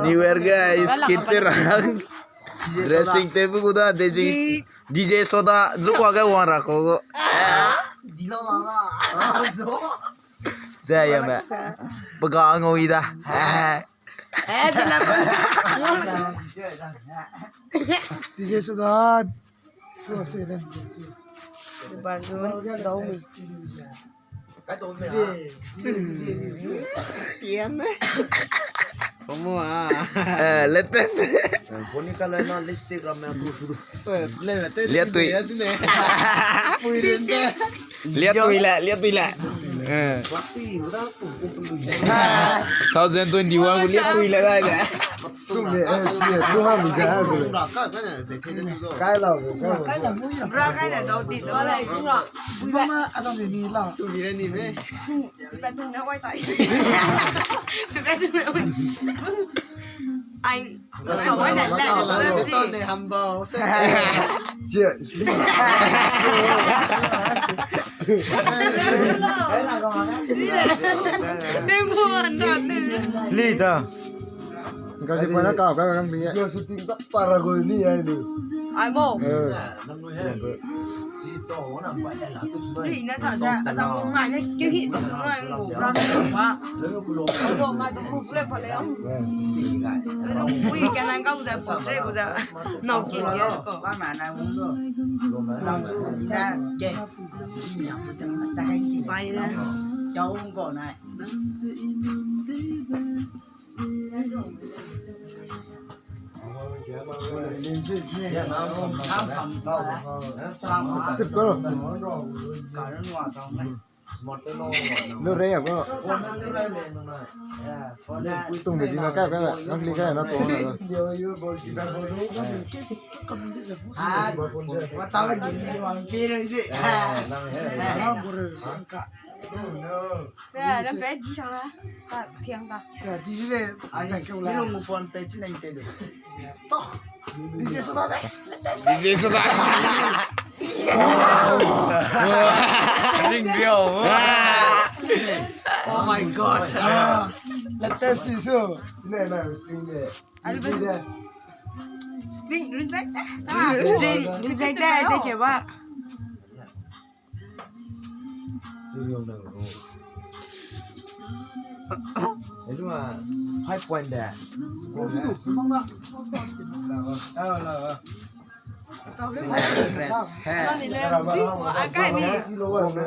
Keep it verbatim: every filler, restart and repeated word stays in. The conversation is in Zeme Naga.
New Year guys, kit te rang. Dressing table gu da, D J, D J Soda, zu kwa ge wang ra ko go. Zai ya me. Pega ngau i da. Eh, de la. D J Soda. Baru dau mi. Tian ne. Kamu a. Eh, latest. Boni ka lai na lipstick ram me tu tu. Le latest. Lia tui. Pui ren de. Lia tui le, lia tui le. Eh. Thousand twenty-one gu lia tui le dai de. Tum le, eh, tum le, tum ha mi ja ha gu. Kai lau, kai lau. Bra kai da dau di dau lai, tung la. Bui ba. Bui ma, a dau ni ni lau. Tu ni le ni me. Ai, Lita. Kasi pala ka ka kang ni. Yo shooting tak para go ni ai ni. Ai mo. Eh. Ni na sa ja, a sa mo ngai ne, ke hi tu ngai ngo, ra ngo ba. Ngo ngai tu mo le pa le. Ngo wi ka nang ka u za po sre ko za. No ke ke ko. Ba ma na ngo. Zang chu ni na ke. Ni ya pu ta ta kai ki. Sai na. Jau ngo na. Sip karo. Lu re ya bro. Tung de dina ka ka, nang kli ka na to na. Ah, wa ta la gi ni wa pe re ji. Nang he. Ze, nang pe di sang la. Ka tiang da. Ze, di le. Ai, za ke la. Ni lo phone pe chi nang te de. To. Di ze so da. Di ze so da. Ring dio. Oh my God. Let's test this. Ne na string de. String reject. Ah, string reject de, de ke ba. High point de. Press. He. Ni le, di, a kai ni.